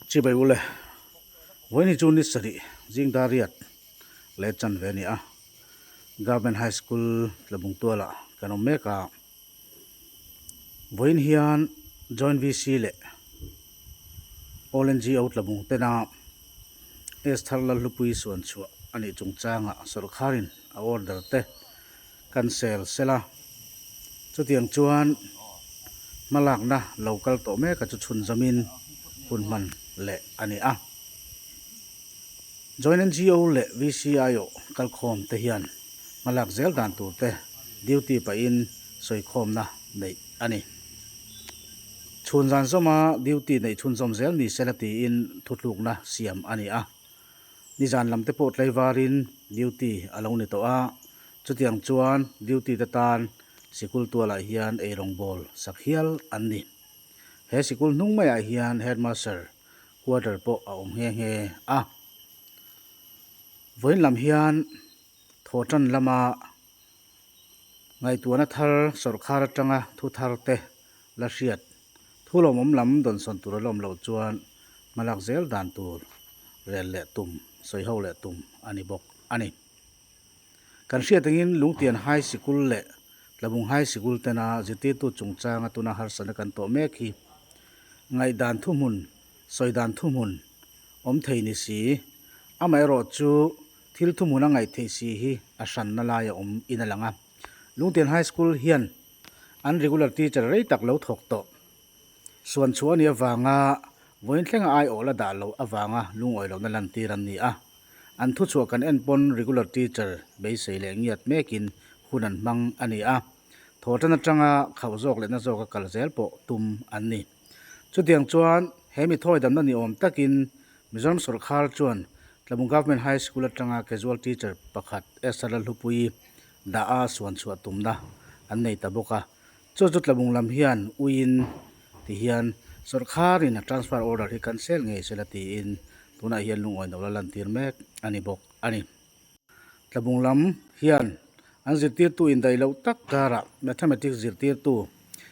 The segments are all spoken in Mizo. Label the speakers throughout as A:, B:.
A: Chibai ule, vawiin chu ni sarih zing dar riat leh chanve a ni a, Government High School Tlabung tualah kan awm mek a, vawiin hian Joint VC leh All NGO Tlabung tena Esther Lalhlupui suan chhuah a nih chungchangah sawrkharin a order te cancel sela chutiang chuan hmalakna lo kal tawh mek a chu chhunzamin hun hman leh a ni a. Joint NGO leh VCIO kalkhawm te hian hmalak zel dan tur te duty pahin sawikhawmna neih a ni. Chhun zan zawma duty neih chhunzawm zel ni sela tiin thutlukna siam a ni a. Nizan lam te pawh tlaivarin duty a lo ni tawh a, chutiang chuan duty te tan sikul tualah hian eirawngbawl sak hial an ni. He sikul hnung maiah hian headmaster quarter pawh a awm nghe nghe a. Vawiin lam hian thawhtan lama ngaihtuahna thar sawrkhar atanga thu thar te la hriat thu lawmawm lam dawnsawn tur a lawm loh chuan hmalak zel dan tur rel leh tum, sawi ho leh tum a ni bawk a ni. Kan hriat angin Lungtian High Sikul leh Tlabung High Sikul tena zirtirtu chungchanga tuna harsatna kan tawh mek hi ngaihdan thuhmun, sawi dan thuhmun awm thei ni si, amaherawh chu thil thuhmun a ngaih theih si hi a hranna lai a awm in a lang a. Lungtian High School hian an regular teacher rei tak lo thawk tawh. Suan chhuah a nih avanga vawiin thlenga aiawh la dah loh avanga lungawi lohna lantir an ni a. An thuchhuah kan en pawn regular teacher beisei leh ngiat mekin hun an hmang a ni a. Thawhtan atanga khauh zawk leh na zawka kal zel pawh tum an ni. Chutiang chuan he mi thawi damna ni awm takin Mizoram sawrkhar chuan Tlabung Government High School atanga casual teacher pakhat Esther Lalhlupuii dah a suan chhuah tumna an nei ta bawk a. Chu chu Tlabung lam hian uiin ti hian sawrkharin a transfer order hi cancel ngei sela tiin tunah hian lungawi no la lantir mek a ni bawk a ni. Tlabung lam hian an zirtirtu indaih loh tak karah Mathematics zirtirtu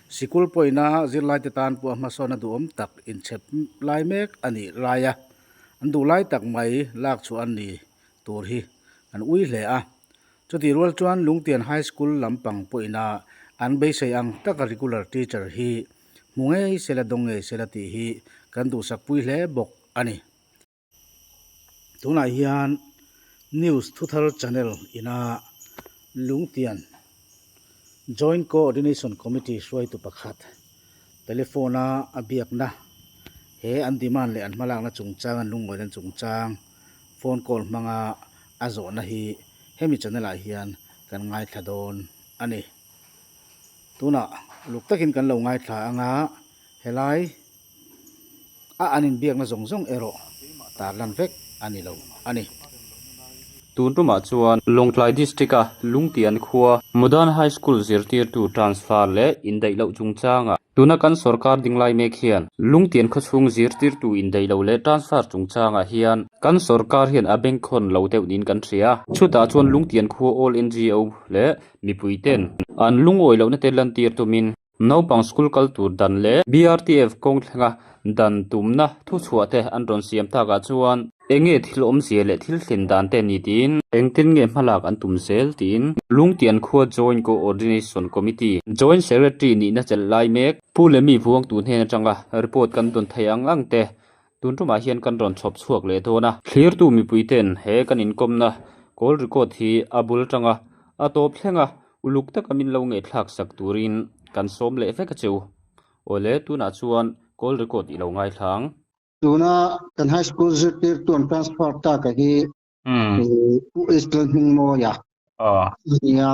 A: sikul pawina zirlaite tan pawh a hmasawn a duhawm tak inchhep lai mek a nih lai a, an duh lai tak mai lak chhuah an ni tur hi an ui hle a. Chutih rual chuan Lungtian High School lampang pawhina an beisei ang taka regular teacher hi hmu ngei sela dawng ngei sela tih hi kan duhsakpui hle bawk a ni. Tunah hian News Thuthar Channel ina Lungtian Joint Coordination Committee hruaitu pakhat telephone a a biakna he an demand leh an hmalakna chungchang an lungawina chungchang phone call hmanga a zawhna hi hemi channel ah hian kan ngaithla dawn a ni. Tunah uluk takin kan lo ngaithla anga helai a an inbiakna zawng zawng erawh tarlan vek a ni lo a ni.
B: Tun tumah chuan Lawngtlai District-a Lungtian khua Modern High School zirtirtu transfer leh indaih loh chungchangah tuna kan sawrkar dinglai mek hian Lungtian khawchhung zirtirtu indaih loh leh transfer chungchangah hian kan sawrkar hian a bengkhawn lo deuh niin kan hria. Chutah chuan Lungtian khua All NGO leh mipuiten an lungawi lohna te lantir tumin Naupang school kal tur dan leh BRTF kawng thlenga dan tumna thuchhuah te an rawn siam takah chuan enge thil awmzia leh thil thlen dan te ni tiin engtin nge hmalak an tum zel tiin Lungtian khua Joint Coordination Committee Joint Secretary nihna chelh lai mek Pu Lemi Vuangtu hnen atanga report kan dawn thei ang ang te tun tumah hian kan rawn chhawp chhuak leh dawn a. Thlirtu mipui ten he kan inkawmna call record hi a bul tanga a tawp thleng a. Uluk taka min lo ngaihthlak sak turin kan sawm leh vek a cheu. Awle, tunah chuan call record i lo ngaithla ang.
C: Tuna kan high school zirtirtu an transfer tak a hi Pu Israel Hmingmawia a nia,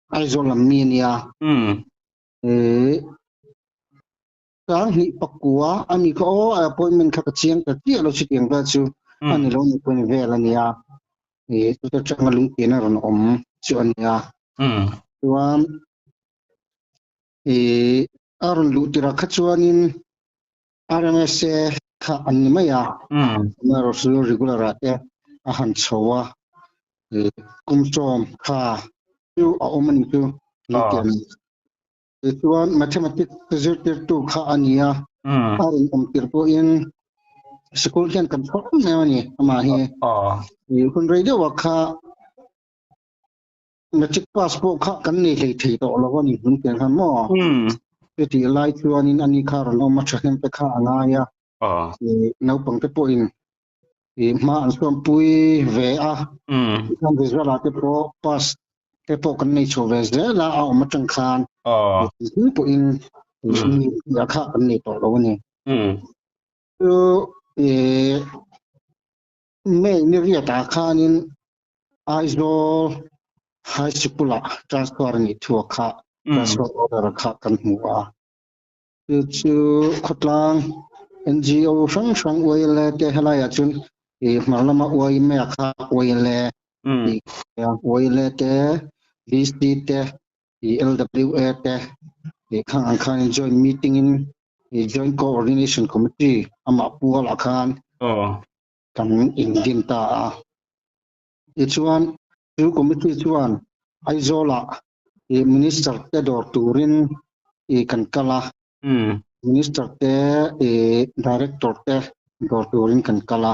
C: Aizawl lam mi a nia. Sanghnih pakua a mi kha aw a appointment kha ka chiang ta chiah lo chutiang vel chu a ni lo ni pawhin vel a nia ih chuta tanga lungtian a rawn awm chu a nia chuan ih a rawn luh tirah kha chuanin RMSA kha an ni mai a amaherawhchu regular ah te a han chho a ih kum sawm kha chu a awm a ni chu lungtian Tichuan mathematics zirtirtu kha a ni a, a rawn awm tir pawhin Sikul hian kan chhuak em em a ni amah hi. Hun rei deuh ah kha matric pass pawh kha kan nei hlei thei tawh lo a ni hun pian khan maw? Chutih lai chuanin ani kha rawn awm a thahnem te kha a ngai a. Naupang te pawhin hma an suampui ve a. Tikhan result ah te pawh pass te pawh kan nei chho ve zel a, a awm atang khan pawhin mi kha kan nei tawh lo a ni. Chu May ni riatah khanin Aizawl High Sikul-ah transfer a nih thu a kha transfer order a kha kan hmu a. Chu chu khawtlang NGO hrang hrang YLA te helaiah chuan hmar lama YMA kha YLA YLA te VC te LWA te khang ang khanin joint meeting in Joint Coordination Committee amah pualah khan kan indin ta a. Tichuan, chu committee chuan Aizawlah Minister te dawr turin kan kal a. Minister te, Director te dawr turin kan kal a.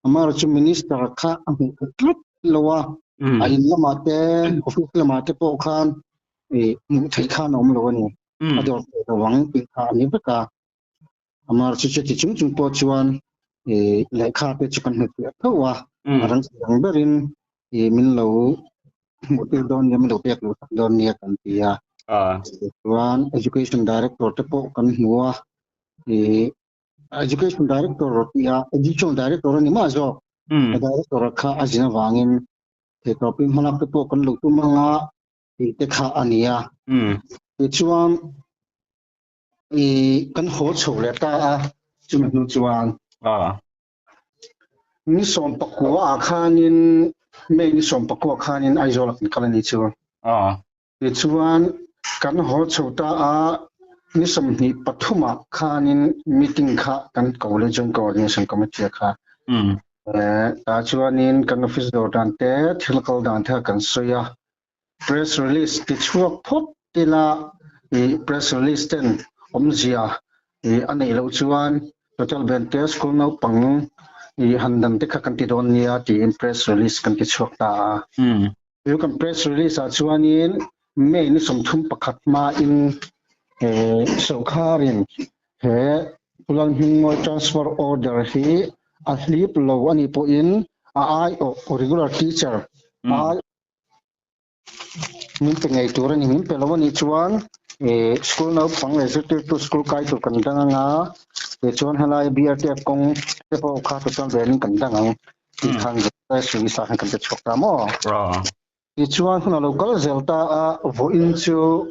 C: Amaherawhchu Minister kha a hmuh ta tlat lo a, a in lamah te, office lamah te pawh khan hmuh theih khan a awm lo a ni. A dawr thei lo ang tih kha a ni vek a. Amaherawhchu chuti chung chung pawh chuan lehkha te chu kan hmu fiah tho a, a rang dang berin min lo hmuh tir dawn nia, min lo pek luh tak dawn nia kan ti a. Chuan Education Director te pawh kan hmu a, Education Director tih a, Education Director a ni mah zawk, a Director kha a zin avangin theihtawpin hmalak te pawh kan lo tum ang a tih te kha a ni a. Tichuan kan haw chho leh ta a, chumi hnu chuan ni 19 ah khanin May ni 19 khanin Aizawl ah kan kal a ni chu. Tichuan kan haw chho ta a, ni 23 ah khanin meeting kha kan ko leh Joint Coordination Committee ah kha. Tah chuanin kan office dawr dan te, thil kal dan te kha kan sawi a. Press release ti chhuak phawt ila press release ten awmzia a neih loh chuan Total Band te school naupang han dan te kha kan ti dawn nia tiin press release kan ti chhuak ta a. Chu kan press release ah chuanin May ni 31 hmain sawrkharin he Pulan Hmingmawi transfer order hi a hlip lo a nih pawhin a aiawh regular teacher a Min pe ngei tur a ni. Min pe lo a nih chuan school naupang leh zirtirtu school kai tur kan dang ang a, tichuan helai BRTF kawng te pawh kha tichuan velin kan dang ang tih khan press release ah khan kan ti chhuak ta maw? Tichuan hun a lo kal zel ta a, vawiin chu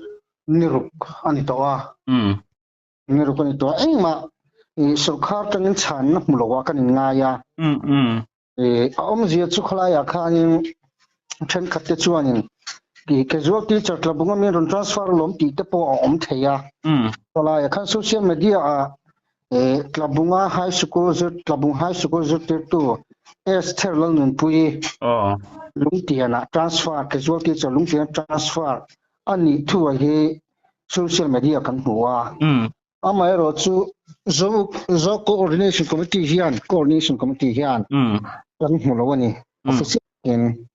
C: ni ruk a ni tawh a. Ni ruk a ni tawh a, engmah sawrkar tangin chhanna hmu lo ah kan inngai a. A awmzia chu khawlaiah khanin thenkhat te chuanin casual teacher tlabunga min rawn transfer alawm tih te pawh a awm thei a. Khawlaiah khan social media ah Tlabunga High School zir Tlabung High School zirtirtu Esther Lalnunpuii Lungtianah transfer casual teacher Lungtiana transfer a nih thu a hi social media kan hmu a. Amaherawh chu Zo Zo Coordination Committee hian Coordination Committee hian kan hmu lo a ni. Official in.